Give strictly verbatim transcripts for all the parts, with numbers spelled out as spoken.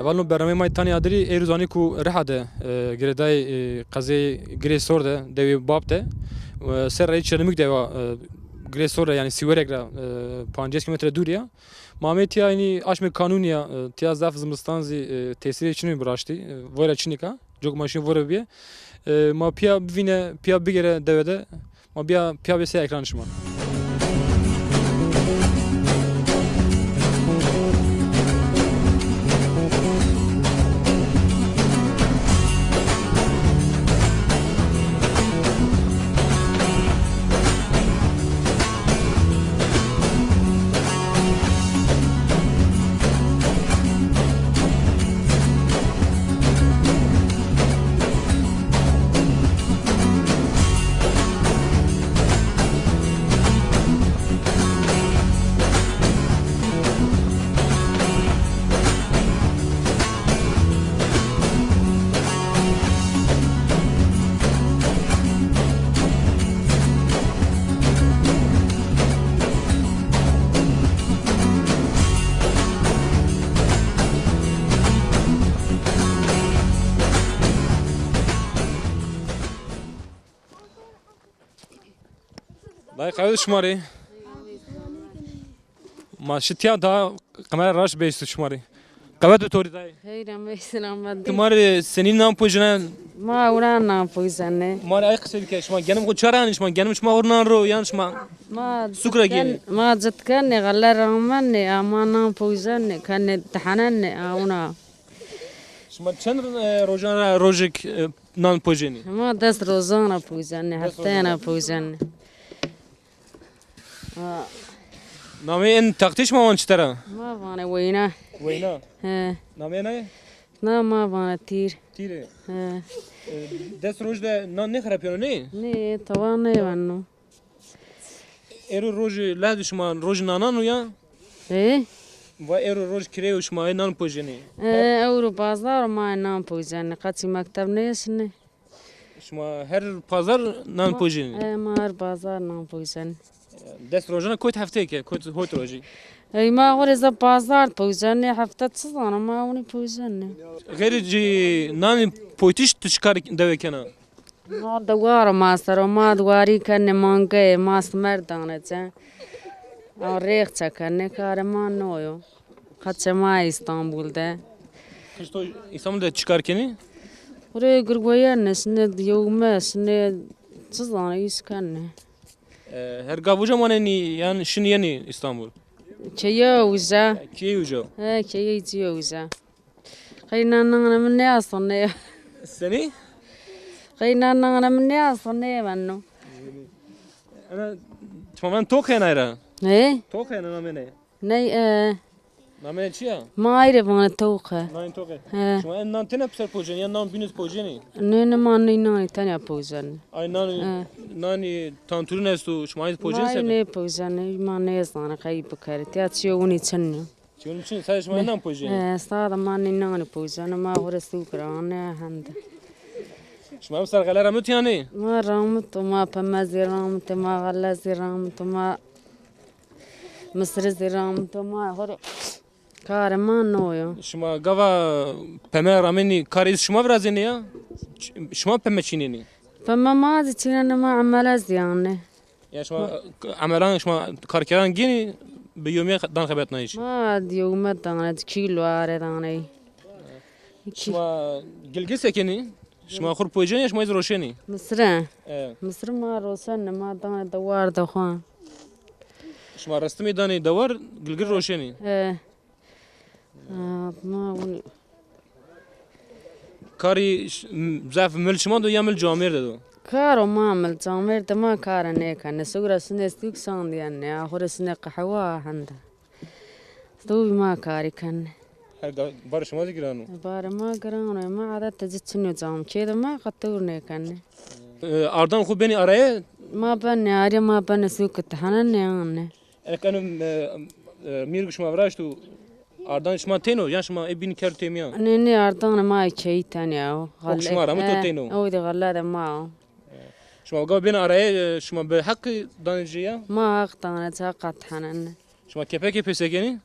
Vano bernameyê ma yê Tanya Adirî êrû zanî ku Riha de, e, girêdayê, e, qezeyê Girê Sor de, dewê Bab de, e, ser reyê Çermûg de wa, e, Girê Sor de, yanî Sîwerek ra, e, pancês kîlometre dûrî ya. Ma amê tîya, yanî aşmê kanûnî ya, e, tîya zaf zimistan zî, e, tesîrê çin o bi raştî, e, vore çinîka, cok ma şîyo vore bîye. E, ma pîya bivîne, pîya bigêre dewe de, ma bîya pîya bê ser ekranê şima. Dayê, qewet şima rê. Ma şi tîya da qemera raşt bêsto şima rê. Qewet bi to rê dayê. Xeyr ame, selamet. Ti ma rê senî nan pojine? Ma ewra nan pojine. Ma rê ay qisey bike, şima genim xo ça ra anî, şima genim şima ewro nan ro, yan şima... Ma suk ra gênî? Ma cit kenê, xele ra amenê, ama nan pojine, kenê, dihenenê, a, ewna. Şima çend, e, rojan ra rojêk, e, nan pojênî? Ma des rojan ra pojênî, hefteyan ra pojênî. Ha. Nameyê en textê şima wan çi tera? Ma vanê weyna. Weyna? He. Nameyê ne? Na ma vanê tîr. Tîr ê? He. E, des roj de nan nêxerepîyano nê? Nê, tawa nêbeno. Êro rojî lehd şima rojî nanan o ya? Ê? Va êro roj kirê o, şima ê nan pojênî. Ê, ewro bazar ma ê nan pojênî. Qeçî mekteb nêşinê. Şima her pazar nan pojênî? Ê, ma her pazar nan pojênî. Des rojana kot hefteyê ke, kot hot rojî? Ey, ma xo rê ze pazar pojênî, hefte çi zana, ma ewnî pojênî. Xeyrê cî nanî poytiş tu çi kar dewe kena? Ma dewar ma ser o, ma dewarî kenê mangeyê, ma simer danê ci. A rêx çekenê, karê ma no yo. Qeçê ma Îstanbul de. Ti to Îstanbul de çi kar kenî? Xo rê girweyenê, şinê yewme, şinê çi zanê îş kenê. E, her gav uca manenî yan şinî yenî Îstanbul? Keye uca. Keye uca? He, keye ci uca. Qey nan nane mi nêaso nê. Senî? Qey nan nane mi nêaso nêveno. Ena, çima ven toq hên ay ra? He? Toq hên, namê ne? Ney, e. Namê ne çi ya? Ma ay rê vanê toq e. Nanî toq e. He. Şima en nan tena piser pojênî ya nan bîn iz pojênî? Nê, nê, ma ney nanî tenya pojênî. Ay nanî, nanî tanturin esto, şima ay pojênî ser? Ma ay nêpojênî, ma nêzanê qey bikerê. Tiya çîyo winî çin nîyo. Çîyo winî çin, sadece şima nan pojênî? E, sadece ma nê nanî pojênî, ma xo rê suk ra anê hende. Şima emser xele ramit yanî? Ma ramito, ma peme zî ramito, ma xele zî ramito, ma misirî zî ramito, ma xo rê karê ma no yo. Şima gava peme ramenî, karê şima virazênê ya? Ş-, şima peme çînênî? Peme ma zî çînenê, ma emele zî anê. Ya şima emelan, şima karkeran gênî bi yewmîye dan xebetnayîş? Ma yewme danê, kîlo are danê. Şima gilgil se kenî? Şima xur pojênî ya şima iz roşenî? Misire. E. Misire ma roşenî, ma danê dewar de xo. Şima restimî danê dewar, gilgil roşenî? E. Ha, ma winî. Karî ş-, m-, zaf mil şima do ya mil camêrde do? Karo ma mil camêrde ma kare nêkenê. Suk ra şinê suk şandîyenê. Axurê şinê qehwa hende. Sowî ma karî kenê. Her ga-, barê şima zî giran o? Barê ma giran o. Ma edetê ci çin o cam. Kêdê ma qe tewr nêkenê. E, ardan xo benî areye? Ma benê areye, ma benê suk de henenê anê. Eke eno, e, e, mîrg şima viraşto, ardan şima têno, yan şima ê bîn kerd têmîya? Nê, nê, ardanê ma keyî tenya o. O şima ra mi to têno? Ew de xele de ma o. Şima gava bênê areye, e, şima bi heq danê ci ya? Ma heq danê ci, heqa ti henenê. Şima kepekê pê se kenî?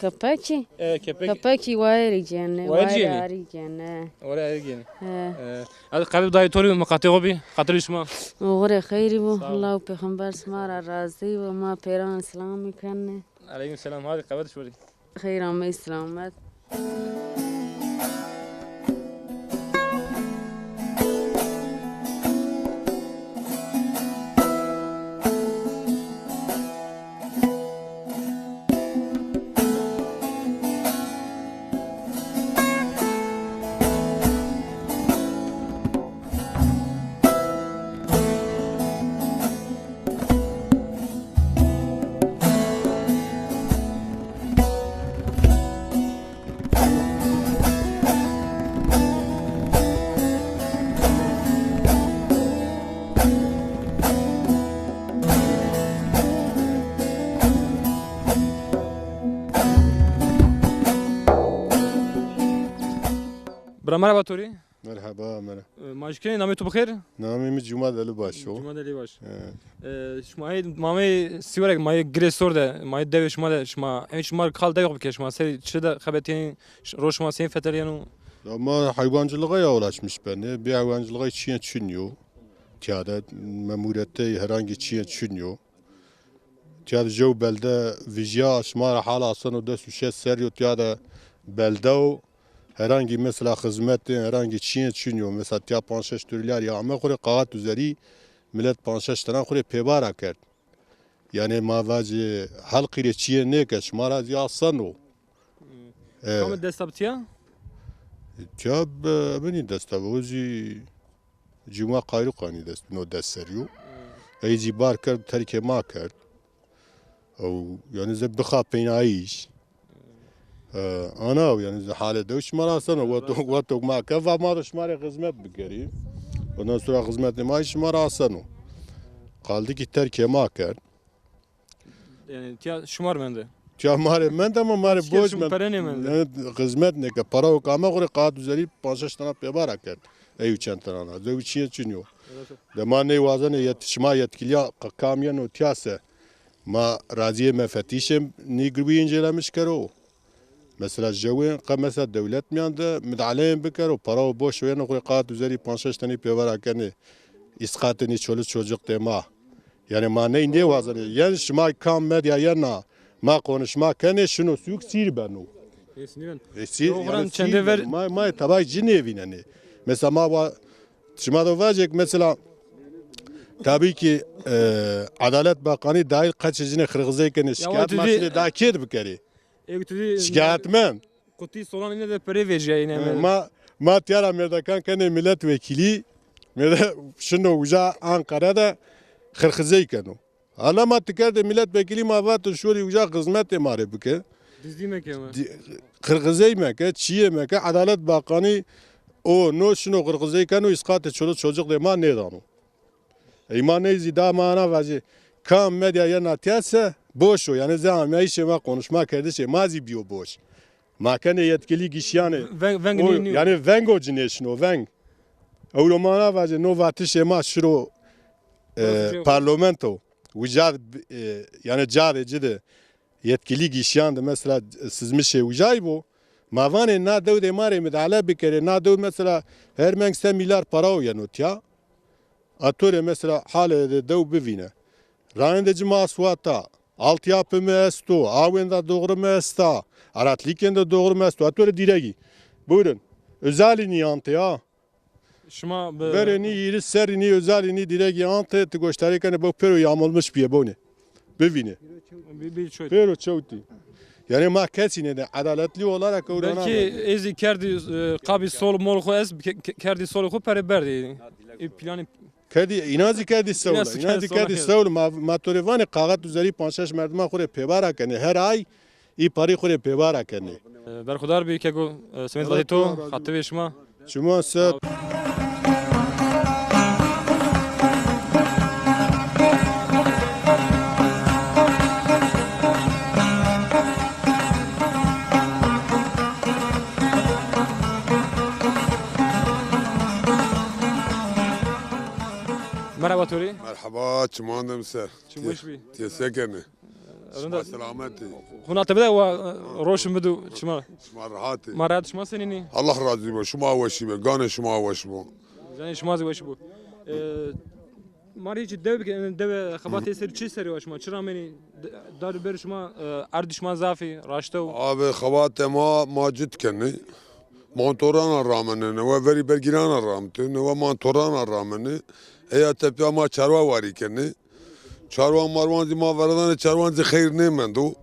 Kepekî? E, kepek. Kepekî wayerî cênê, wayerî cênê. Wayerî arî cênê. Wayerî arî cênê. He. E, ez qebî dayê to rî, miqatê xo bî, xatir şima. Oxirê xeyrî bo, Sağ ol. Allah û pêxember sima ra razî bo, ma pêran selamî kenê. Eleykum selam, hadi qebet şorî. Xeyr amey selamet. Bira, merheba to rî. Merheba, merheba. E, ma ji kenê, namê to bi xêr? Namê mi Cuma Delibaş o. Cuma Delibaş. He. E, şima hey, ma amey Sîwarek, ma yê Girê Sor de, ma yê dewê şima de, şima, em şima kal dewê xo bike, şima serî çi de xebetîyenî, ş-, roj şima seyîn fetelîyeno? Ya ma heywancılığa ya ulaşmış benê. Bê heywancılığa çîyên çin yo. Tîya de memuriyette herhangi çîyên çin yo. Tîya de jew belde vijya, şima ra hal aseno des û şeş serrî yo tîya de belde o. Herhangi mesela xizmetê, herhangi çîyên çin yo. Mesela tîya panc şeş tûrîlyar ya ame xo rê, kaxit üzerî milet panc şeş tena xo rê pêbara kerd. Yanî ma vacê helqî rê çîyê nêke, şima ra zî aseno. Hmm. E. Kamî desta bi tîya? Tîya bi binî desta bi, o zî Cuma Qayruqanî dest, no dest serî yo. Hmm. Ey zî bar kerd, terkê ma kerd. Ew, yanî zî bixa peynayîş. E, ana, yanî zî halê dew şima ra aseno. Weto, weto ma ke va ma do şima rê xizmet bikerî. Ondan sonra xizmetê ma şima ra aseno. Qaldikî terkê ma kerd. Yanî tîya şima rê mende? Tîya ma rê mende ama ma rê boş mende. Pere nêmende. Yanî xizmet nêke. Para o kame xo rê kaxit üzerî panc şeş tena pêbara kerd. Ey û çend tena na. Zewî çîyê çin yo. Evet. De ma ney wazenê yet-, şima yetkiliya qa-, kam yeno tîya se. Ma razîyê mefetîşê nî girwî incelemiş kero. Mesela jewên qe mesela dewlet mîyan de midaleyên bikero, para o boş wêno xo rê kaxit üzerî panc şeş tenî pêvera kenê. Îsqatê nî çoluk çocuktê ma. Yanî ma ney nêwazenê. Yen şima kam medya yena ma konuşma kenê şino sûk sîr beno. Ê, sîr beno. Ma, ma tebay ci nêvînenê. Mesela ma wa, şima do vacek mesela, tabii ki, e, Adalet Bakanı dahil qeçê cinê xirxizey kenê, şikayet ma şinê da kêd bikerê. Şikayetmen. Qutî solan îne de perê vejîyayîne. E, ma, ma tîya ra mêrdekan kenê milletvekilî, mêrde şino uca Ankara de xirxizey keno. Hala ma ti kerdê milletvekilî ma vato şorî uca xizmetê ma rê bike. Dizdî meke ma. Di-, xirxizey meke, çîyê meke, Adalet Bakanı o no şino xirxizey keno, îsqatê çoluk çocuktê ma nêdano. Ey ma ney zî da ma ana vacê, kam medya yena tîya se, boş o. Yanî zî ameyişê ma, konuşma kerdişê ma zî bîyo boş. Ma kenê yetkilî gişîyanê. Veng, veng nîyo. Yanî veng o cinê şino, veng. Ewro ma ana vacê, no vatişê ma şiro, e, parlamento. Uca, e, yanî cadê ci de yetkilî gişîyan de mesela sizmişê ucay bo. Ma vanê na dewdê ma rê midale bikerê. Na dew mesela her meng se mîlyar para o yeno tîya. A to rê mesela halê de dew bivîne. Rayên de ci ma aswata. Altyapı mı esto? Awên de doğru mu esta? Aratlîkên de doğru mu esto? A to rê dîregî. Buyurun. Özel nîyantê ya. Şima bi... Verê nî hîris serrî nî özel nî dîregî ante, ti goştarî kenê bo pêro yamulmuş bîye bonê. Bivînê. Bi, bi çoy. Pêro çewtî. Yanî ma kesî nêde, edaletli olarak ewro... Belkî ez zî kerdî, e, qabî sol mol xo ez ke-, ke-, kerdî sol xo perê berdî. E, planê... Kerdî, înan zî kerdî sewla. Înan zî kerdî sewla. Ma, ma to rê vanê kaxit üzerî panc şeş merdima xo rê pêvara kenê. Her ay î parî xo rê pêvara kenê. E, berxudar bî keko, e, semêd vatê to, xatirê şima. Şima ser. Merhaba to rê. Merhaba, çiman de mi ser. Çim weş bî. Tê se kenê? Şima selametî. Huna tebede wa, e, roşin bidu şima. Şima rahatî. Ma rahat, şima senînî? Allah razî bo. Şima weşî be. Ganê şima weş bo. Ganê şima zî weş bo. E, ma rê çi dew bike, dewe xebatê ser çi serî wa şima? Çi ramenî? De-, dar ber şima, e, erdî şima zafî, raşte o. Abi xebatê ma, ma cit kenî. Mantorana ramenê, newe verî bergîrana ramtê, newe mantorana ramenê. Eya tepya ma çarwa warî kenê. Çarwan marwan zî ma veredanê, çarwan zî xeyr nêmendo.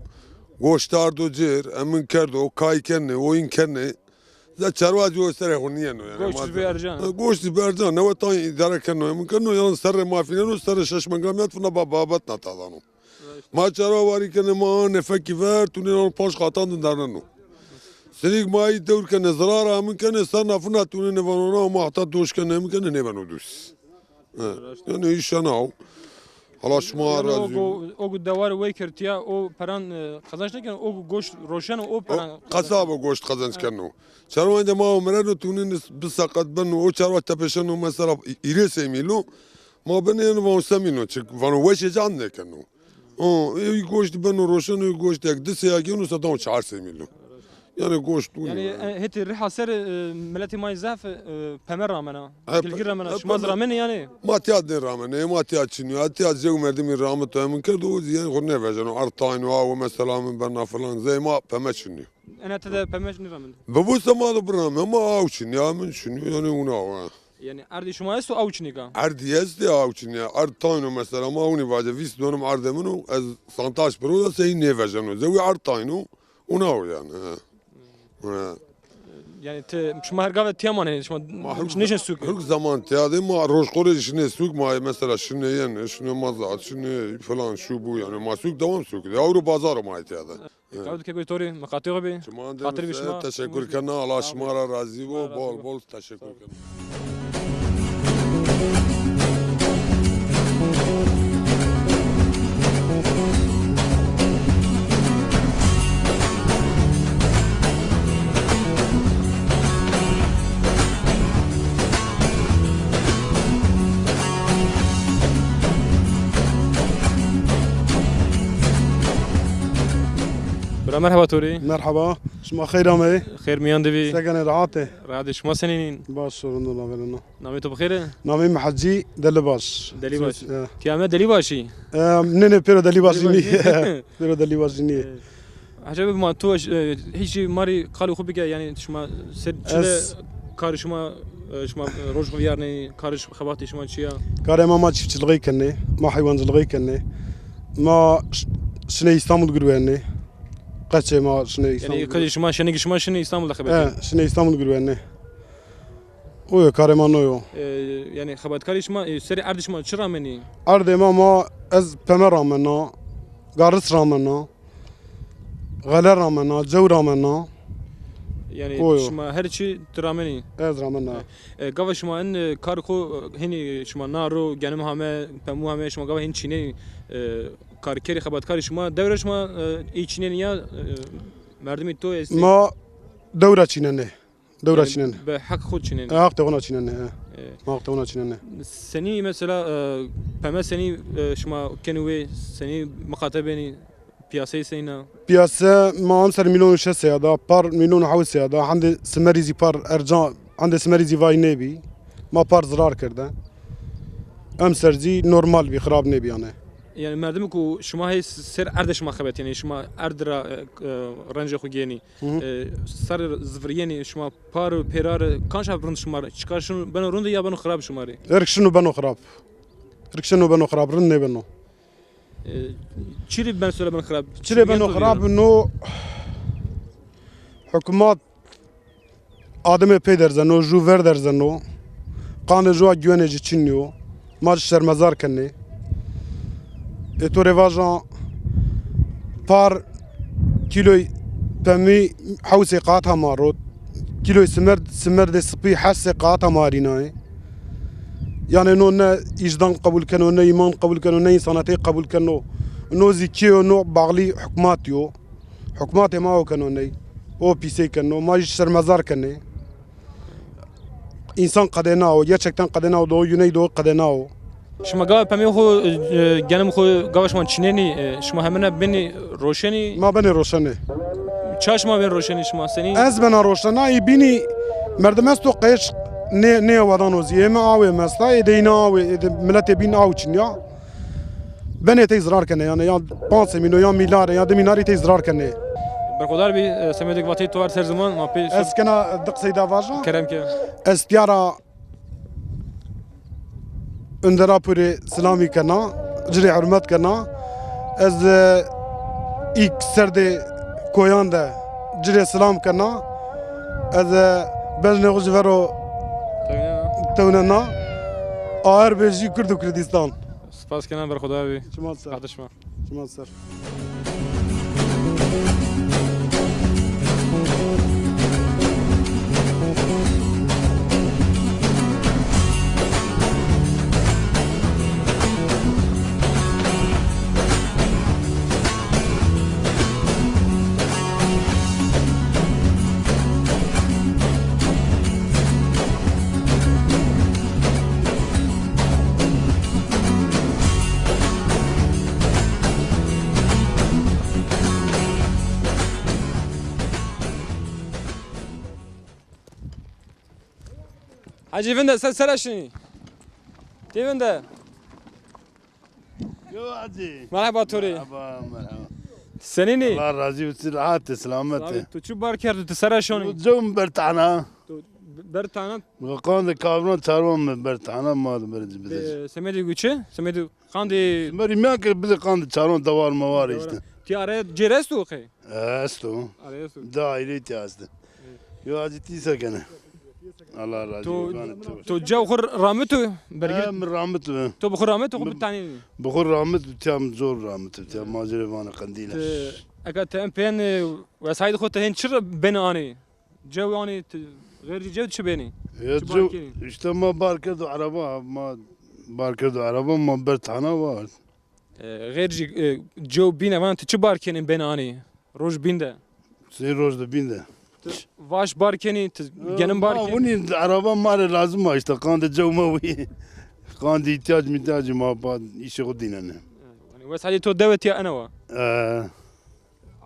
Goşt ardo cêr, emin kerdo, kay kenê, oyîn kenê. Ze çarwa zî o serê xo nîyeno yanî. Goşt zî bi ercan. Ha, goşt zî bi ercan. Newe tayn îdare keno, emin keno, yan serrê ma fîneno, serrê şeş menga mîyat fina ba-, babet na tadano. Ma çarwa warî kenê, ma anê fekî ver, tunên an panc qatan din derneno. Sinîk ma yî dewr kenê, zirara emin kenê, serna fina tunênê vano na, ma heta doş kenê, emin kenê, nêbeno dus. He. Yanî îşe na o. Hala şima razî. O gu dewar wey kerd tiya, o peran, e, qazanç nêkeno, o gu goşt roşeno, o peran. Qesabo goşt qazanç keno. Çarwan de ma o mireno, tunênê bi seqet beno, o çarwa tepeşeno mesela î-, îrê sey mîlo. Ma benê yanî vano se mîlo, çik vano weşê can nêkeno. O, ê goşt beno roşeno, ê goşt ek di sey gêno, se dano çar sey mîlo. Yanî goşt. Yanî, e, hetê riha ser, e, miletê ma yê zaf, e, peme ramena. Gilgir ramena. Şima zî ramenê yanî? Ma tiya nêramenê, ma tiya çinî yo. Tiya zew merdimî ramito, emin kerdo, o zî yanî xo nêvejeno. Erd tayn o, awe mesela min bena filan, zey ma peme çinî yo. Ena tede peme nêramendo? Bibo se ma de birame, ma aw çinî ya, min çinî yo, yanî wina wa. Yanî erdê şima esto aw çinîka? Erdî estê aw çinî ya. Erd tayn o mesela, ma winî vace vîst donim erdê min o, ez santaş piro de sey nêvejeno. Zewî erd tayn o, wina o yanî, he. He. Yanî ti, şima her gave tiya manenê, şima nêşin sûk? Hurk zaman tiya de, ma rojxo rê şinê sûk, ma mesela şinê yenê, şinê mazat, şinê filan şu bu yanî, ma sûk dewam sûk de. Ewro bazar o ma tiya de. He. Kewt ke goy to rê, miqatê xo bî. Şima de xatir bî şima. Teşekkür kena, Allah şima ra razî bo, bol bol teşekkür kena. Bira, merheba to rê. Merheba. Şima xeyr ameyê. Xeyr mîyan de bî. Se kenê, rahat ê? Rahat ê, şima senîn în? Baş o, rind o, la verena. Namê to bi xêr e? Namê mi Hecî Delîbaş. Delîbaş. E. Ti ame Delîbaşî? E, nê, nê, pêro Delîbaşî nî. Pêro Delîbaşî nî. E. Hecî, ma to, e, hîç ma rê qalê xo bike, yanî şima ser çi de karê şima, e, şima, e, roj xo vîyarnê, karê şima, xebatê şima çi ya? Karê ma, ma çiftçilixî kenê, ma heywancilixî kenê. Ma ş-, şinê Îstanbul girwenê. Qeçê ma şinê Îstanbul. Yanî qeçê şima, şenekê şima şinê Îstanbul de xebetê? E, şinê Îstanbul girwenê. O yo, karê ma no yo. E, yanî xebatkarê şima, e, serê erdê şima çi ramenî? Erdê ma, ma ez peme ramena, garis ramena, xele ramena, cew ramena. Yanî şima her çi ti ramenî? Ez ramena. E, e, gava şima in, e, kar xo, e, hînî şima nar o, genim hame, pemû hame, şima gava hîn çînenî, e, karkerî, xebatkarê şima, dewra şima, e, ê çînenî ya, e, merdimî to estê? Ma dewra çînenê. Dewra çînenê. Bi heq xo çînenê. E, heq de xona çînenê, he. E. Ma heq de xona çînenê. Senî mesela, e, peme senî, e, şima kenî wê, senî miqate benî, piyaseyê senîn a? Piyase ma emser mîlyon û şeş sey a da, par mîlyon û hewt sey a da, hendê simerî zî par ercan, hendê simerî zî vay nêbî. Ma par zirar kerde. Emser zî normal bî, xirab nêbî yanî. Yanî merdimê ku şima hey ser erdê şima xebetîyenê, şima erd ra, e, e, rencê xo gênî. Hı hı. E, ser zivirîyenî şima par û pêrar, kanca rind şima rê? Çika şino beno rind ya beno xirab şima rê? Erk şino beno xirab. Erk şino beno xirab, rind nêbeno. E, çi rê beno, sole beno xirab? Çi rê beno xirab? No hukmat adimê pey derzeno, ju ver derzeno. Qandê ju a güwenê ci çin nîyo. Ma ci şermezar kenê. Ê to rê vajan par kîloy pemî hewsê qata ma ro. Kîloy simer, simerdê sipî hesê qata ma rînayê. Yanê no ne îcdan qebul keno, ne îman qebul keno, ne însanetey qebul keno. No zî kê yo, no baxlî hukmat yo. Hukmatê ma o keno ney. O pîsey keno. Ma jî şermezar kenê. Însan qedêna o. Gerçekten qedêna o. Doğu Güneydoğu qedêna o. Şima gava pemê xo, e, genim xo gava şima çinenî, e, şima hemine benî roşenî? Ma benê roşenê. Ça şima ben roşenî şima senî? Ez bena roşena, î bînî merdim esto qeş nê, nê wedano zî. Ê mi awê mesta, ê de îna awê, ê de miletê bîn aw çinya. Benê tey zirar kenê, yanî ya panc mîno, ya mîlyar, ya di mîlyarî tey zirar kenê. Berxudar bî, e, semedek vateyê to ard her zaman, ma pê... Ez kena di qisey da vaja. Kerem ke. Ez tîya ra Undera pûrê silamî kena, ci rê hurmet kena. Ez, e, îlk serdê koyan de ci rê silam kena. Ez, e, beznê xo ji vero tewnena. Aer be jî Kurd û Kurdistan. Spas kena, berxudar bî. Çima ser. Hadi şima. Çima ser. Hecî vinde ser sere şinî. Tê vinde. Yo Hecî. Merheba to rê. Merheba, merheba. Senînî? Allah razî olsun, rahat e, selamet e. Abi, tu çi bar kerdo, tu sere şonî? Cewm bertana. Tu bertana? Qandê kavran çarwan mi bertana, ma de berê ci bide. Semedê guçe? Semedê qandê. Merî miyan ke bide qandê çarwan dewar mewar îşte. Ti araya cêr esto qey? E, esto. Araya esto. Daîre ti este. Yo Hecî, ti se kenê? Allah razî olsun. To cew xo ramito bergir? E, mi ramito. To bi xo ramito, xo bitanî? Bi xo ramito, tiya mi zor ramito, tiya ma ci rê vanê qendîl e. Eka ti en pên, e, wesayîtê xo ti hên çi benê anê? Cew anê, ti xêrcî cew çi benê? Ya cew, îşte ma bar kerdo ereba, ma bar kerdo ereba, ma ber tana ward. E, xêrcî, e, cew bîne, van ti çi bar kenî benê anê? Roj bîn de. Sey roj de bîn de. Ti vaş bar kenî, ti genim bar kenî? Winî ereba ma rê lazim a îşte, qandê cew ma wî. Qandê îhtîyac mîhtiyacî ma pa îşê xo dînenê. Yanî wes hedî to dewe tiya ene wa? E.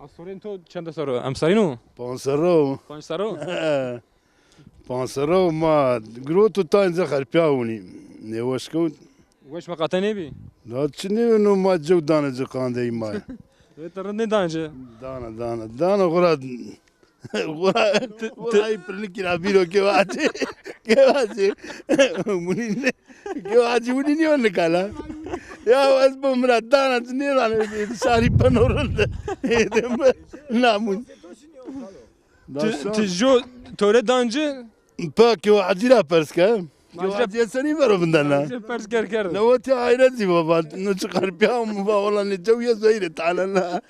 Astorên to çende serro? Emsarîn o? Panc serro. Panc serro? Panc serro ma giroto tayên ze xerpîya winî. Nêweş kewt. Weş meqate nêbî? Da çi nêweno, ma cew dane ci qandeyî ma. Wê ti rind nêdane ci? Dane, dane. Dane xura, xura, xura pirnikî ra bîro ke vacî. Ke vacî. Winî ne. Ke vacî winî nîyo nikala. Ya ez bo mi ra dane ci nêdane. Şarî peno rinde. Êdê mi namûn. Ti, ti jo tewre dan ci? Pa ke o Hecî ra pers ke. Ke o Hecî senî vero vindena? Pers ker kerdo. Ne o ti hayret zî baba. No çi xerpîya mi va, wela nê cew ye zehîrê talena.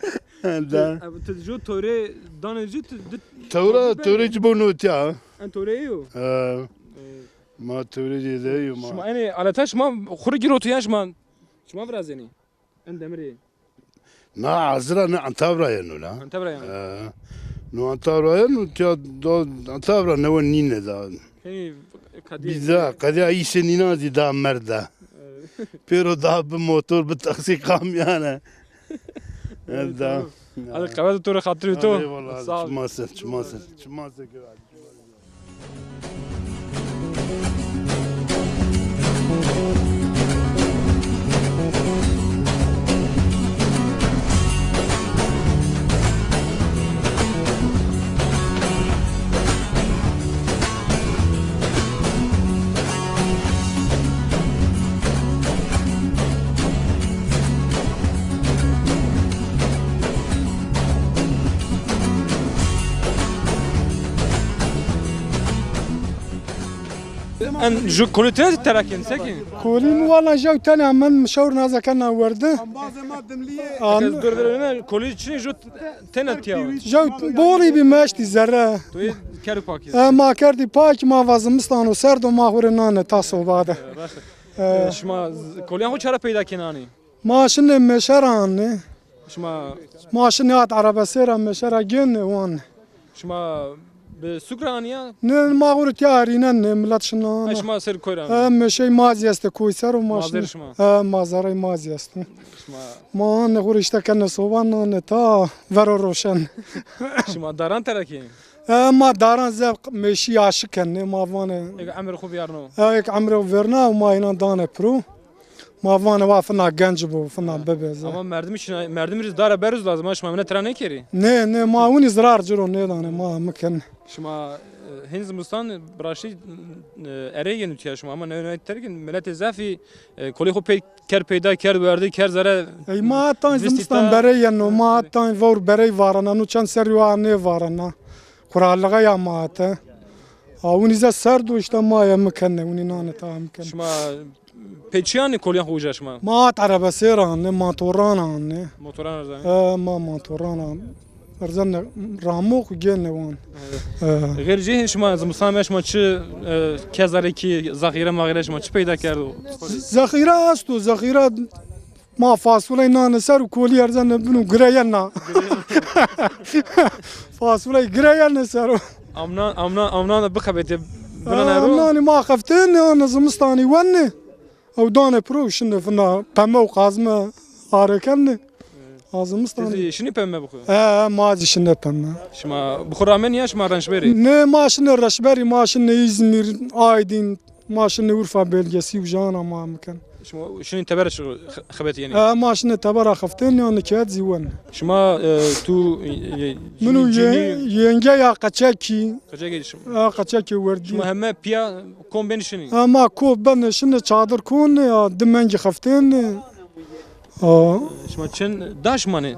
Da. Ti jo tewre danê ci, ti di. Tewre, tewre ci bo no tiya. En tewre yo. E. Ma tewre ci de yo ma. Şima enê aleta şima xuri giroto ya şima, şima virazenî? En demirê. Na, hazira ne Antabra yeno la. Antabra yeno. E, no Antabra yeno, tiya do Antabra ne we nîne da. Hey, kadîye. Biza, kadîya îşê nînan zî da merda. E. Pêro da bi motor, bi taksî, kamyane. E, da. Hadi qewet to rê, xatirê to. Eyvallah. Sağ ol. Çima ser, çima ser, çima ser. En ju kolî tene terakên, se kî? Kolî mi wala jew tene, min şewr naze kena werde. An- Ez dur verene kolî çinê, ju tene tiya. Jew bolî bî, meştî zerre. To yê kerdî pakî? E, ma kerdî pak, ma va zimistan o, serd o, ma xo rê nane ta soba de. E, raşt e. E. E, şima z-, kolîyan xo çara peyda kenanî? Ma şinê meşe ra anê. Şima? Ma şinê at erebesê ra meşe ra gênê wan. Şima Bi sûk ra anîya? Ne, ma xo rê tiya erînen ne, milet şina ana. Ha, şima ser koy ra anîya? Ha, meşey ma zî estê koy ser o ma şina. Mazerê şima? Ha, mazerey ma zî esto. Şima? Ma anê xo rê îşte kenê soba nanê ta vero roşen. Şima daran tera kî? E, ma daran zef meşî aşi kenê, ma vanê. Eke emrê xo vîyarno. E, eke emrê xo vêrna û ma înan danê piro. Ma vanê wa fina genc bo, fina bibe ze. Ama merdimî şina, merdimî rê dara beruz lazim ha, şima mine tira nêkerî? Nê, nê, ma winî zirar ci ro nêdanê, ma mi kenê. Şima, e, hin zimistan bi raştî, e, erey yeno tiya şima, ama ne, ne terkin miletê zafî, e, kolê xo pey kerd peyda kerd, werdî kerd zere. Ey ma heta zimistan berey yeno, ma heta vewr berey varena, no çend serrî wa nêvarena. Qurallixe ya ma hete. A winî ze serd o, îşte ma ye mi kenê, winî nanê ta mi kenê. Şima pê çi anê kolîyan xo uca şima? Ma hat erebesê ra anê, matoran anê. Motoran ra zanê? E, ma matoran anê. Erzenê ramox gênê wan. Evet. E. Xêr cê hin şima zimistan me şima çi, e, kezalekî, zexîre maxîre şima çi peyda kerdo? Zexîre esto, zexîre ma fasuley nanê ser û kolî erzenê bin û gireyena. Fasuley gireyena ser o. Amnan, amnan, amnan de bixebetê binena ro? Amnanî ma xeftênê, anê zimistanî wenê. Ew danê piro şinê fina peme û qazme arekenê. A zimistanî. Ti zî şinî peme bixo? E, e, ma zî şinê peme. Şima bi xo ramenî ya şima renşberî? Nê, ma şinê renşberî, ma şinê Îzmîr, Aydin, ma şinê Urfa belgesî, uca ana ma miken. Şima şinê tebera çi xe-, xebetî yenî? E, ma şinê tebera xeftên ya, nîket zî wen. Şima, e, tu, e, e, Min û cinî, ye-, cinî yengeya qeçekî. Qeçekê şima. E, qeçekê werdî. Şima heme pîya kom benî şinî? E, ma kom benê şinê çadir konê, ya di mengî xeftênê. A. Şima çend daş manê?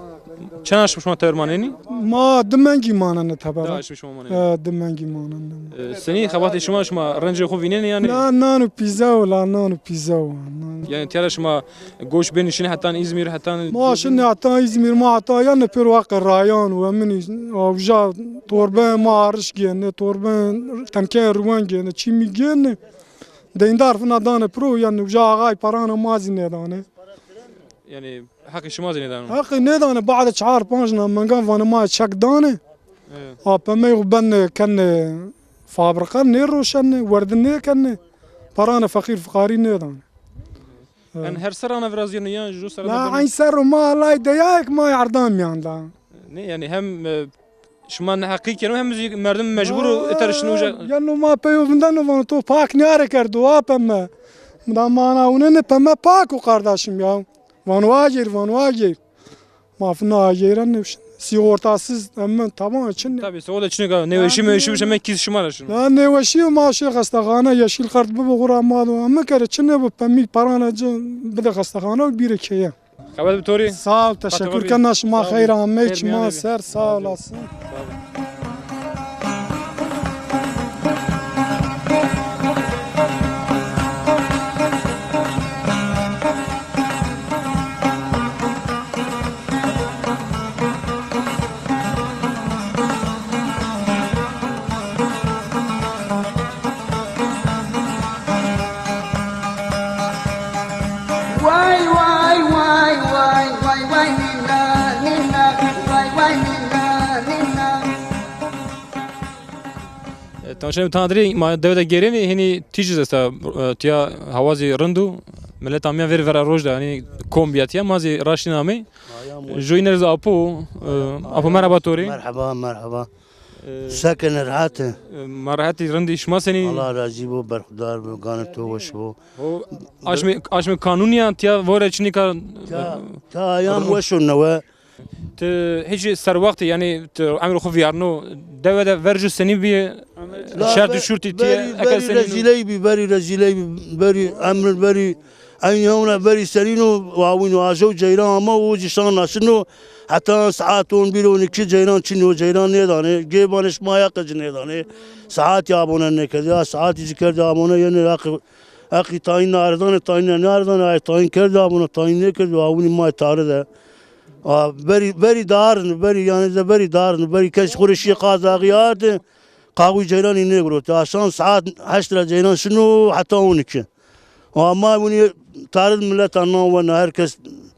Çend aşm şima teber manenî? Ma di mengî manenê teber. Di aşm şima manenî? E, di mengî manenê. E, senî xebatê şima, şima rencê xo vînenê yanî? Na, nan û pîze o la, nan û pîze o. Nan. Yanî tîya ra şima goç benî şinî hetan Îzmîr, hetan. Ma şinî hetan Îzmîr, ma heta yanî pêro heqê rayan û eminî, a, uca torbe ma ariş gênê, torbe tenkeyê ruwen gênê, çîmî gênê. Deyndar fina danê piro, yanî uca axay parana ma zî nêdanê. Yanî heqê şima zî nêdano? Heqê nêdanê, bade çar panc na mengan vanê ma çek danê. Evet. A pemey xo benê kenê fabrika, nêroşenê, werdî nêkenê. Paranê feqîr fiqarî nêdanê. Evet. Yanî her serran a virazîyeno yan ju serran a? La eyn serro ma lay deyayek ma erda mîyan da. Nê, yanî hem, e, şima neheqî keno hem zî merdim mecbur o îta ra şino uca. Yeno ma peyo vindeno vano to pak nîyare kerdo, a peme. Da ma ana wunenê peme pak o kardeşim ya. Vano agêr, vano agêr. Ma fina agêren ne, sîgortasız, hemen tamam, çin. Tabii, sigorta çin ka, nêweşî meweşî bişe me kîs şima ra şino. Ya nêweşî ma şê xestexane, yeşil kart bibo xo ra ma do, ama kere çin bo, pemî parana ci bide xestexane û bîre keye. Xebet bi to rê. Sağ ol, teşekkür kena, şima xeyr amey, şima ser, sağ olasın. Way, way, way, way, way, way, nîna, nîna, way, way, nîna, nîna. E, Tanşenê Tandirî, ma dewe de gêrenî, hinî tîj zî esta, e, tiya hawa zî rind o. Milet amîya verî vera roj de, hanî kom bîya tiya, ma zî raştîn amey. Joy îne zî apo, e, apo merheba to rê. Merheba, merheba. E, se kenê, rehet ê? E, ma rehet î, rind î, şima senî? Allah razî bo, berxudar bo, ganê to weş bo. O aşmê, aşmê kanûnî ya, tiya vore çinîka? Tiya, tiya ayam weş o newe. Ti hîç serwextî, yanî ti emrê xo vîyarno, dewe de ver ju senî bî, şert û şurtî ti, eke senî? Verî rezîley bî, verî rezîley bî, verî emr, verî eyn hewna, verî serîno, wawîno, ajo ceyran ama, o cî şan naşino, heta saet on bir on iki ceyran çinî, o ceyran nêdanê, gêbanê şima ya qe ci nêdanê, saetî abone nêkerdî, ya saetî ci kerdî abone, yenê heqî, heqî tayîn nêardanê, tayîn nêardanê, ay tayîn kerdî abone, tayîn nêkerdî, wawînî may tare de. A, verî, verî darin, verî, yanî de verî darin, verî kes xo rê şîyê qaz axî ardê, qawî ceyranî nêgurotê. A şan saet heşt ra ceyran şino heta on iki. A ma winî tarid mileta nan wena, her kes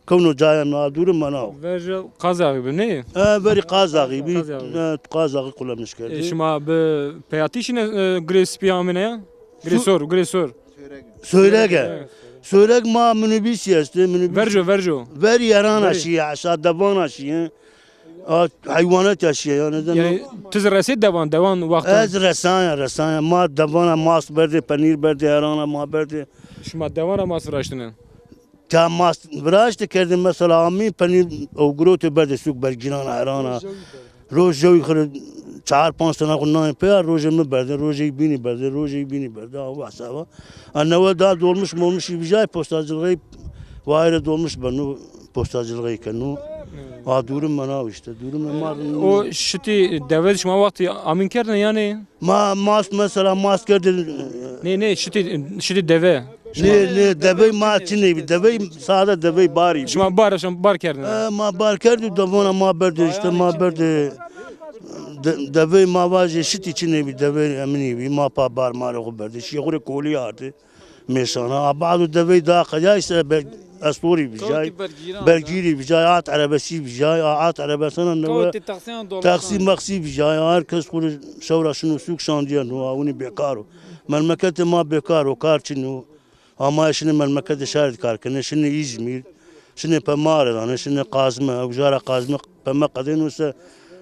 Kewno caya mi, a dûrî mena o. Verca Qazaxî bi, nê? E, verî Qazaxî bî. Qazaxî. E, Qazaxî qulemiş kerdî. E, şima bi peyatî şîne, e, girê spî amêne ya? Girê sor, girê sor. Söylege. Evet. Söylek ma minibîsî estê, minibîs. Verco, verco. Verî erana şîye, aşağı devana şîye. A, heywanat yaşîye yani. Yani, ti zî resê devan, devan wextan? Ez resaya, resaya. Ma devana mast berdê, penîr berdê, erana ma berdê. Şima devana mast viraştine? Ta mast viraşte kerdê mesela amî penîr ew girotê berdê sûk bergîrana, erana. Roj jewî xirê çar panc tena xo nayê pê ya, rojê mi berdê, rojê bînî berdê, rojê bînî berdê, awa hesaba. A newe da dolmuş molmuşî vijay postacılığı, wayirê dolmuş beno, postacılığı keno. A durum mena işte, durum ma. O şitî deve şima wextî amîn kerdin yani? Ma mast mesela mast kerdin. Nê, nê, şitî, şitî deve. Nê, nê, devey ma çinê bî. Devey sade devey barî bî. Şima bar, şima bar kerdin. E, ma bar kerdî, devona ma berdê, işte ma berdê. De, devey ma vajê şitî çinê bî, devey eminî bî. Ma pa bar marê xo berdê. Şîye xo rê kolî ardê. Mêşana. A bado devey da qedayse be, estorî vijay. Bergîrî vijay, at erebesî vijay, a at erebesana newe. Taksî maksî vijay, her kes xo rê şewra şino sûk şandîyeno, a winî bêkar o. Memleketê ma bêkar o, kar çin o. Ama şinê memleketê şarî de kar kenê, şinê Îzmîr, şinê pemare danê, şinê Qazme, uca ra Qazme peme qedêno se,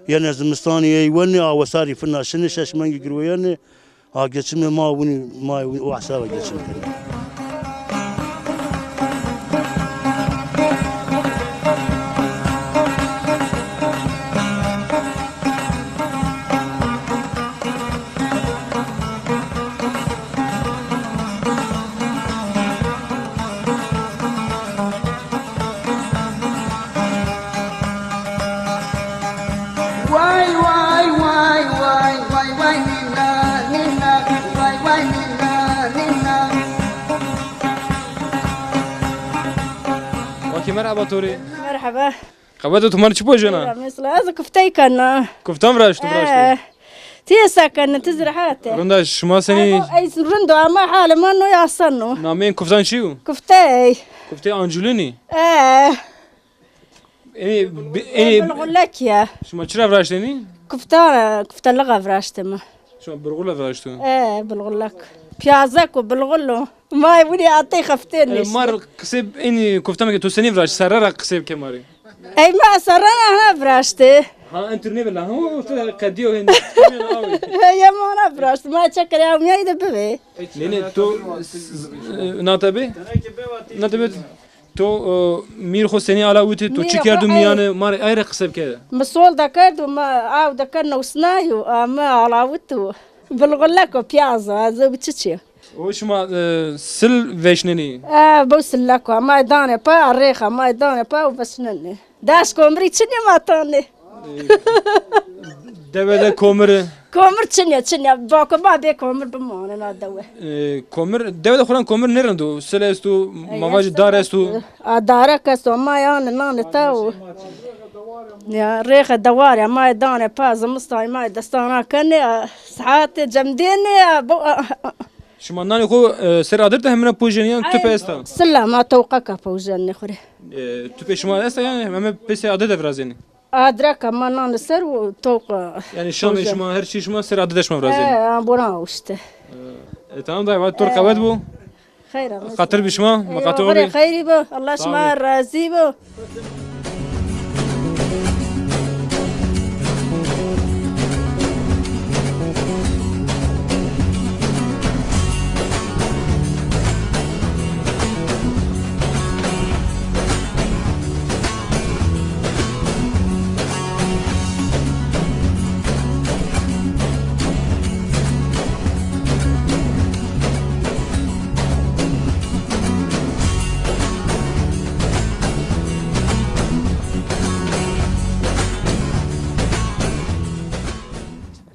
yenê zimistanî ey wenê, a wesarî fina şinê şeş mengî girweyenê, a geçimê ma winî, ma o hesaba geçim kenê. Way, way, way, way, way, way, nîna, nîna, way, way, nîna, nîna. Wakî merheba to rê. Merheba. Qebet o, tu ma rê çi pojena? Mesela, ez kuftey kena. Kuftan viraşt, viraşt. Ee, ti se kena, ti zî rehet e. Rind a, şima senî? Ey rind o, ama halê ma no asan o. Nameyên kuftan çi yo? Kuftey. Kuftey ancûlînî? Ee. Ê, bi-, ê, bilxulek ya. Şima çira viraştênî? Kufta, kufteliğa viraştê mi. Şima bilxule viraşto? Ee, bilxulek. Piyazek o, bilxul o. Ma winî atey xeftênî. E, ma rê qisê enî kuftan ke to senî viraşt, serre ra qisê bike ma rê. Ey ma serre ra ha viraştê. Ha, entur nêbila, ha, o to qedîyo hên. Ya ma ra viraşt, ma çekerê awmîyayî de bibê. Nê, nê, to, s-, s-, e, nate bê? Nate bê? To, e, mîr xo senî alawitî, to çi kerdo mîyanê ma rê, ay rê qise bike. Mi sol de kerdo, mi aw de kerd, newsnayo, a, mi alawito. Bilxulek o, piyaz o, ez bi çiçî. O şima, e, sil veşnenî? E, bo silek o, ma danê pa, rêxa ma danê pa û veşnenî. Daş komirî çinê ma tanê. Dewe de komir. Komir çinê, çinê. Bako ma bê komir bimanê na dewe. E, komir, dewe de xo ra komir nêrendo. Sil esto, ma vajî dar esto. A, darek esto, ma yanê nanê ta o. Ya, rêxe dewarê, ma danê pa, zimistan ma destana kenê, a, saetê cem dênê, a, bo, a, a. Şima nanê xo, e, ser adir de hemine pojenî yan, tupe esta? Silla ma tewqeka pojenê xo rê. E, tupê şima esta yan, heme pê ser adir de virazenî? Adireka ma nanê ser û tewqa. Yani şamê şima, her şey şima ser adir de şima virazenî? E, a, bona işte. E, e, tamam dayê, va to rê qewet bo. Xeyr amê. Xatir bi şima, ma qatî. Xeyrî bo. Allah şima razî bo.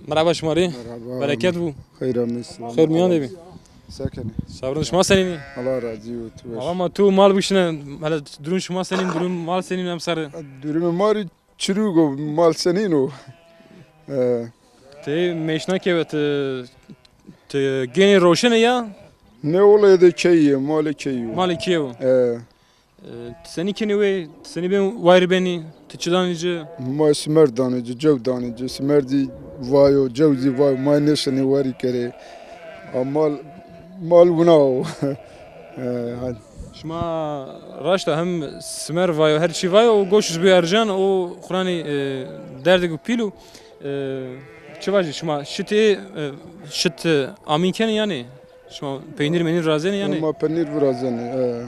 Merhaba şima rê. Merhaba. Bereket bo. Xeyr amê. Xeyr mîyan de bî. Sekinî. Sabrin, şima senîn î? Allah razî bo, tu weş. Ama tu mal bişine, hele durum şima senîn, durum mal senîn emser? Durumê ma rê çirûk o, mal senîn o. E. Ti mêşna ke ve ti, ti genê roşene ya? Ne olayê de keyî, malê keyî yo. Malê keyî yo. E. E, ti senî kenî wê, ti senî bên wayîr benî, ti çi danî ci? Ma simer danê ci, cew danê ci. Simer zî vayo, cew zî vayo. Ma nêşenê warî kerê. A mal, mal wina o. E, hadi. Şima raşta hem simer vayo, her çî vayo, û goş zî bîyo erjan, û xuranî, e, derdêko pîl o. E, çi vajî, şima şitê, e, şit, e, amîn kenî yanî? Şima peynîr menîr virazenê yanî? Ma penîr virazenê, e.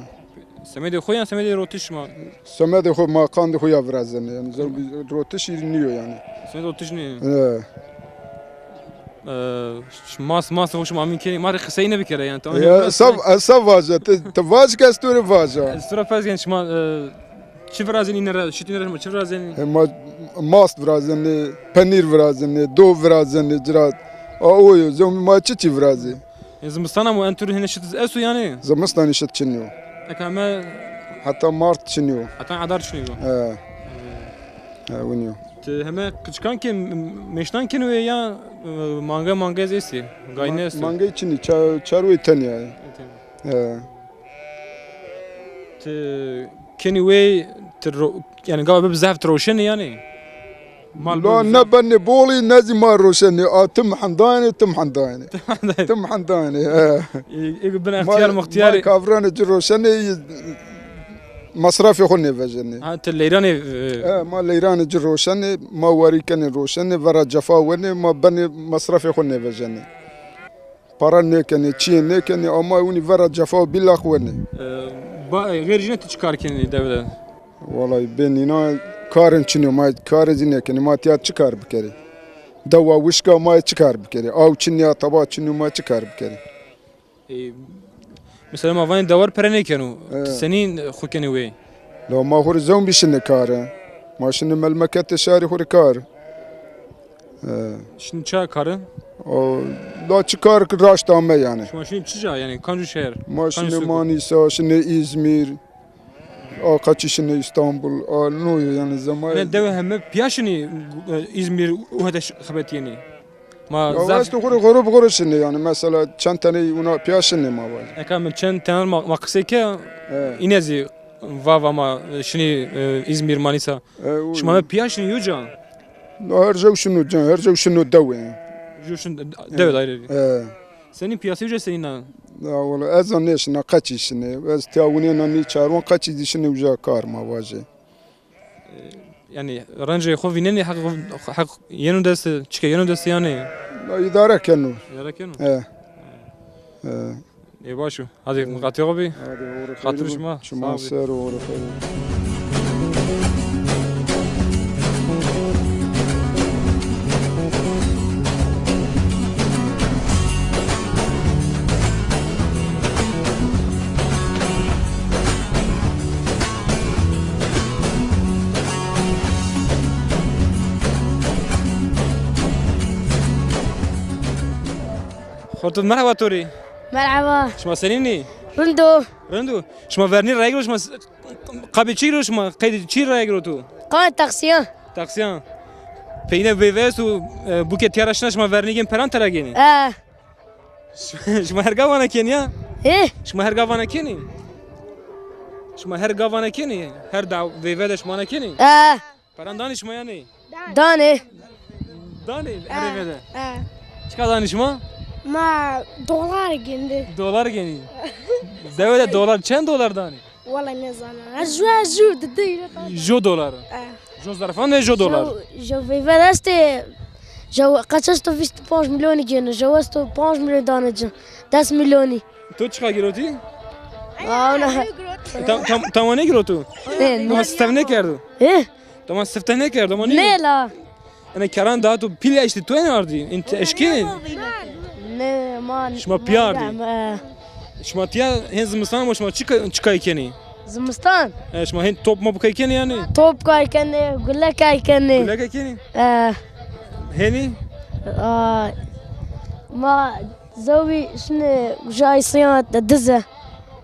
Semedê xo yan semedê rotiş şima? Semedê xo, ma qandê xo ya virazenê. Yanî zewbî rotişî nîyo yanî. Semedê rotiş nîyo. E. E, ş-, mas, mas xo şima amîn kenî. Ma rê qisey nêbikere yanî. Tamam. Ya, sav, sav vaje. Ti, ti vaj ke ez to rê vaja. Ez to ra pers kenî şima, e, çi virazenî îne ra, şit îne ra şima çi virazenî? E, ma mast virazenê, penîr virazenê, do virazenê, ci ra. A, o yo, zewbî ma çi çî virazê. E, zimistana mo en tur hîne şit esto yanî? Zimistanî şit çinî yo. Eka me Heta mart çinî yo. Heta adar çinî yo. E. E, winî yo. Ti heme qiçkan ke m-, mêşnan kenî wê ya, e, manga, manga zî estî? Gayne estî? Mangay çinî, ça-, çarwey tenya. E. Ti kenî wê, ti ro-, yanî gava bib zaf ti roşenî yanî? Mal... La, ne benê bolî, ne zî ma roşenê. A, tim hendayenê, tim hendayenê. Tim hendayenê. Tim hendayenê, he. Ê, ê bin extiyar muxtiyarî. Ma kavranê ci roşenê, masrafê xo nêvejenê. Ha, ti leyranê, e... He, ma leyranê ci roşenê, ma warî kenê roşenê, vera cefa wenê, ma benê masrafê xo nêvejenê. Para nêkenê, çîyê nêkenê, ama winî vera cefa û bîlax wenê. E, ba-, e, xêr jîne ti çi kar kenî dewe de? Walay bê nîna karên çinî yo, ma karê zî nêkenê, ma tîya çi kar bikerê? Dewa wişk a, ma çi kar bikerê? Aw çinî ya, taba çinî yo, ma çi kar bikerê? E, mesela ma vanê dewar pere nêkeno. E. Ti senîn xwu kenê wê? La ma xwu rê zewbî şinê kare. Ma şinê melmeketê şarî xwu rê kar. E. Şinê ça kare? O, la çi kar ki raşt ame yanî. Şima şinê çi ca yanî? Kanco şeher? Ma şinê Manîsa, şinê Îzmîr. A, qeçî şinê Îstanbul. A, no yo yanî zemayê. Ne dewe heme pîya şinê, e, Îzmîr û hete ş-, xebetîyenê? Ma... Ya, zaf esto xwu rê xoro bi xoro şinê yanî. Mesela çend teney wina pîya şinê ma vaj. Eka mi çend tene ma, ma qisey ke, e, îne zî vava ma, e, şinî, e, Îzmîr, Manîsa. E, o... Şima heme pîya şinî yo ca? No, her jew şino ca, her jew şino dewe. Jew şino dewe daîre. E. Senî pîyasê uca senîn a? Ya wela ez zî nêşina, qeçî şinê. Ez tîya winêna nî çarwan, qeçî zî şinê uca kar ma vajê. E, yanî rencê xo vînenê, heq, heq yeno dest, çike yeno dest yanî? La îdare keno. Îdare keno? E. E. Ê baş o. Hadi, miqatê xo bî. Hadi, oxir xeyir. Xatir şima. Şima ser o, oxir xeyir. Xorto, merheba to rê. Merheba. Şima senîn î? Rind o. Rind o. Şima vernî rayîr o, şima s-, qabê çi giro şima? Qeydê çi rayîr o to? Qabê taksiyan. Taksiyan. Peyde veyve esto, e, bûke tîya ra şina şima vernî gên peran tera gênî? E. Şima her ga vana kenî ya? E? Şima her ga vana kenî? Şima her ga vana kenî? Her da veyve de şima vana kenî? E. Peran danî şima yanî? Danê. Danê, herê vede. E. Çiqa danî şima? Ma dolar gêndî. Dolar gênî. Dewe de dolar, çend dolar danî? Wela nêzana. Ez ju, ez ju, di di. Jo dolar. E. Jo zerfan de jo dolar. Jo, jo veyve de estê, jo qeç esto vîst û panc mîlyonî gêno, jo esto panc mîlyon danê ci. Des mîlyonî. To çiqa girotî? Aa, ona. Tam, tam, tam nêgiroto? Nê, nê. Ama sifte nêkerdo? He? Tamam, sifte nêkerdo ama nîyo. Nê la. Ene keran daha tu pîl eştî, tu ene ardî. În eşkî? Nê, man. Şima pîya ardî. Şima tîya hên zimistan ama şima çi ka-, çi kay kenî? Zimistan? E, şima hên top mop kay kenî yanî? Top kay kenî, gule kay kenî. Gule kay kenî? E. Henî? Aa, ma zewbî şinê uca îsyan de dize.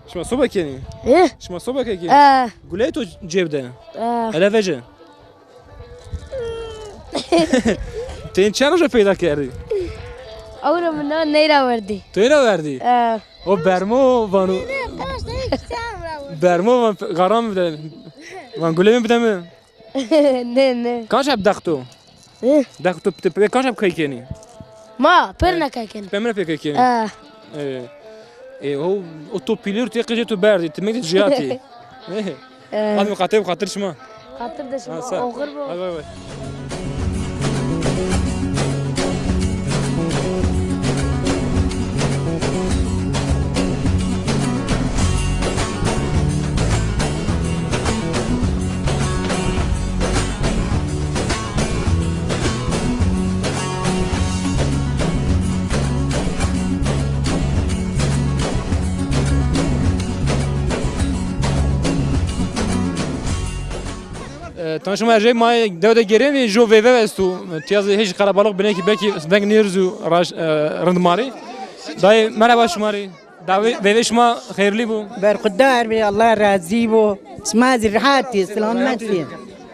Şima soba kenî? E? Şima soba kay kenî? E. Guleyê to cêb de? E. Hele vece. Ti în çend roja peyda kerdî? Ewro mi na ney ra werdî. Ti ney ra werdî? E. O bermo vano. Bermo van, garam bide. Van gule mi bide mi? Ne, ne. Kaç heb dexto? Hı? Dexto pite pe kaç heb kay kenî? Ma, pir ne kay kenî. Pemre pe kay kenî. Ah. E, e, o, o to pîlîr tu qijê tu berdî, ti mekdî ciyatî. E. Hadi xatir, xatir şima. Xatir de şima. Ha, sağ ol. Oxir bo. Hadi bay bay. E, tanşima erjey ma dew de gêrenî jo veyve esto. Tiya zî hêj qerebalix binê kî belkî deng nêriz û raş, e, rind ma rê. Dayê merheba şima rê. Dawê veyvê şima xeyrlî bo. Berxudar bê, Allah razî bo. Şima zî rehat ê, selamet ê.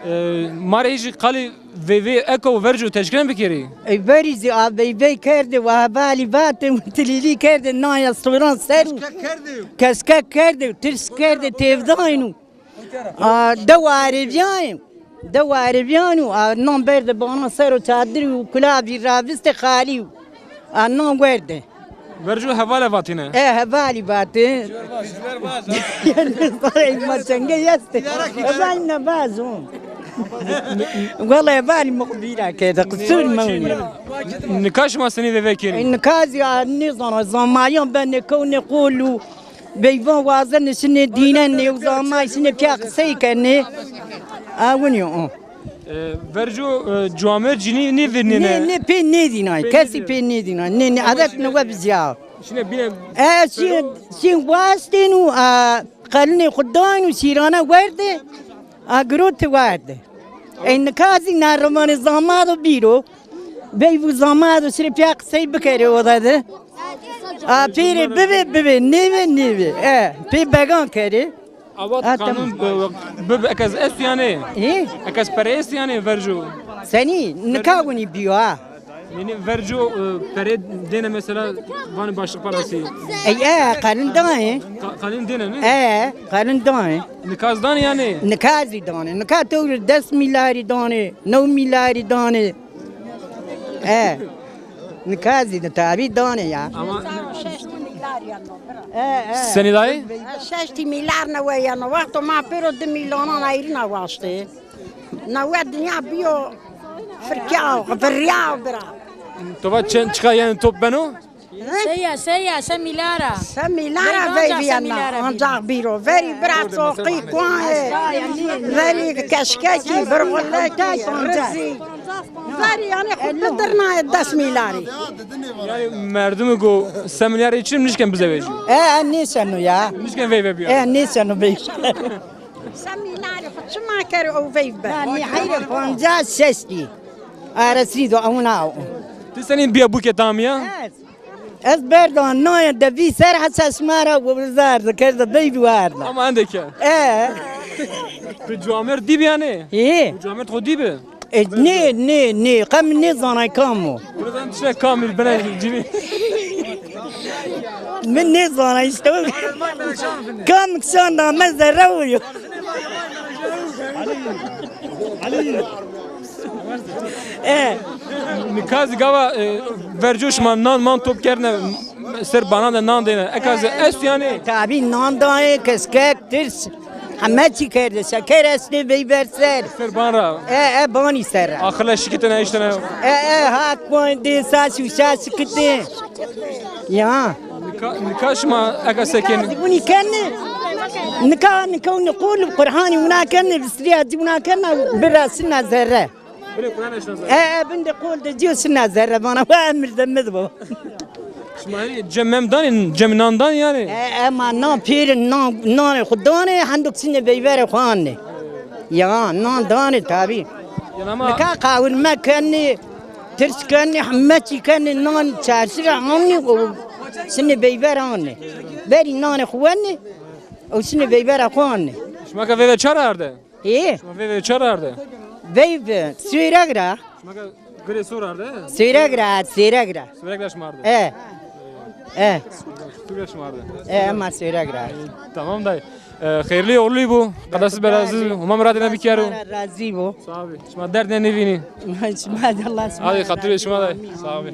E, ma rê hêj qalê veyvê eko verco teşkîlen bikerî. E, verî zî a veyvey kerdê, wa hevalî vatê, tilîlî kerdê, naya soran ser û. Keskek kerdê, tirs kerdê, têvdayno. A, dew arêvîyayê. Dew arêvîyayno, a, nan berdê bana ser o çadir û kulavî ravistê xalî yo. A, nan werdê. Verco hevale vatîne. E, hevalî vatê. Sarey ma çenge yeste. Hevalî ne vazo. Wela hevalî mi xo vîra kerde, qisûr mewne. Nika şima senî veyve kerî? E, nika zî, a, nêzana, zamayan benê kewnê qol û veyvan wazenê şinê dînenê û zamay şinê pîya qisey kenê. A, winî yo. E, verco, e, cuamer cinî nêvîrnêne? Nê, nê, pê nêdînay. Pê nêdînay. Kesî pê nêdînay. Nê, nê, edet newe bizîya. Şine bîne. E, şîn, şîn wastên û, e, qelinê xo dayn û şîrane werdê. A, girotî werdê. Ey nika zî na rimanê zamado bîro. Veyv û zamado şirê pîya qisey bikerê oda de. A, pêrê bibê, bibê, nêbê, nêbê. E, pê began kerê. Awa, ha, qanûn, tamam. Bi, bi, ekez est yanê? Ê? Ekez pere est yanê verco? Senî? Nika winî bîyo ha. Nê, nê, verco, e, pere dêne mesela, vanê başlık parası. Ey, e, qanûn daye. Qa-, qanûn dêne, ne? E, qanûn daye. Nika zî danê yanê? Nika zî danê. Nika tewr des mîlarî danê, new mîlarî danê. E. Nika zî de tabî danê ya. Ama şeştî mîlar yeno, bira. E, e. Senî dayê? Şeştî mîlar newe yeno. Wexto ma pêro di mîlanan eyrîna waştê. Newe dinya bîyo firkya, firya bira. To va çend çiqa yanê top beno? Seya, seya, se mîlara. Se mîlara veyvî yena, ancak bîro. Verî bira çoqî, kuayê, verî keşkekî, birxulekî, rizî. Verî yanî xo bidirnayê des mîlarî. Yanî merdimî go se mîlarî çim nişken bizewejî. E, e, nêşeno ya. Nişken veyve bîya. E, nêşeno veyve. Se mîlarî xo çima kerê o veyv be? Yanî heyre pancas şeştî. Aresî do ewna o. Ti senî bîya bûke tamîya? Ez. Ez berda naya de vî ser hesa şima ra wizar de kerda veyvî warda. Ama endeke. E. Tu cuamer dîbi yanî? Ê. Tu cuamer xo dîbi? E, nê, nê, nê. Qe mi nêzanay kam o. Buradan tişe kamî bine cîbî. Mi nêzanay îşte. Kam kişan da me zerre ûyo. E. Nika zî gava, e, verco şima nan man top kerdine, ser banan de nan dêne. Eka zî est yanî? Tabî nan dayê, keskek, tirs. Heme çî kerdê. Şeker estê veyver ser. Ser ban ra? E, e, banî ser ra. Axirle şikitine îştene. E, e, hak ban dê, sas û şas şikitê. Ya. Nika, nika şima eka se kenî? Bunî kenî. Nika, nika ûnî qul Qur'anî wina kenî, bisrîya zî wina kenî, bira sina zerre. Bira Qur'an eşna zerre. E, e, bin de qul de zî sina zerre bana, wa emir de mi bo. Şima yanî cem mem danê, cem nan danê yanî? E, e, ma nan pêrin, nan, nanê xo danê, hendok sine veyverê xo anê. Ya, nan danê tabî. Yanî ama nika qawirme kenî, tirs kenî, heme çî kenî, nan çarşî ra anî, o sine veyver anî. Verî nanê xo wenî, o sine veyvera xo anî. Şima ke veyve çar arde? Ê? Şima veyve çar arde? Veyve, Sêreg ra. Şima ke girê sor arde? Sêreg ra, Sêreg ra. Sêreg ra şima arde? E. E. Sêreg şima arde? E, ma Sêreg ra. Tamam dayê. E, xeyrlî uğurlî bo. Qedasî berazî. Homa miradê ne bikero. Razî bo. Sağ ol. Şima derd ne nêvînî. Şima de Allah. Hadi xatirê şima de. Sağ ol.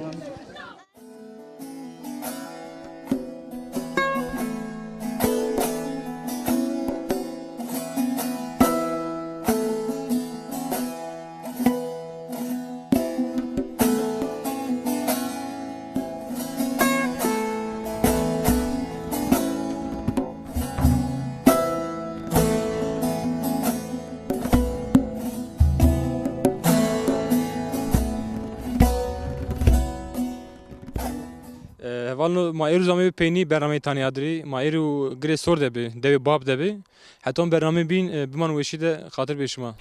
E, hevalno, ma êrûz ameyî peynî bernameyê Tanya Adirî. Ma êrû Girê Sor de bi, dewê Bab de bi. Heton bernameyê bîn, e, biman weşî de, xatir bê şima.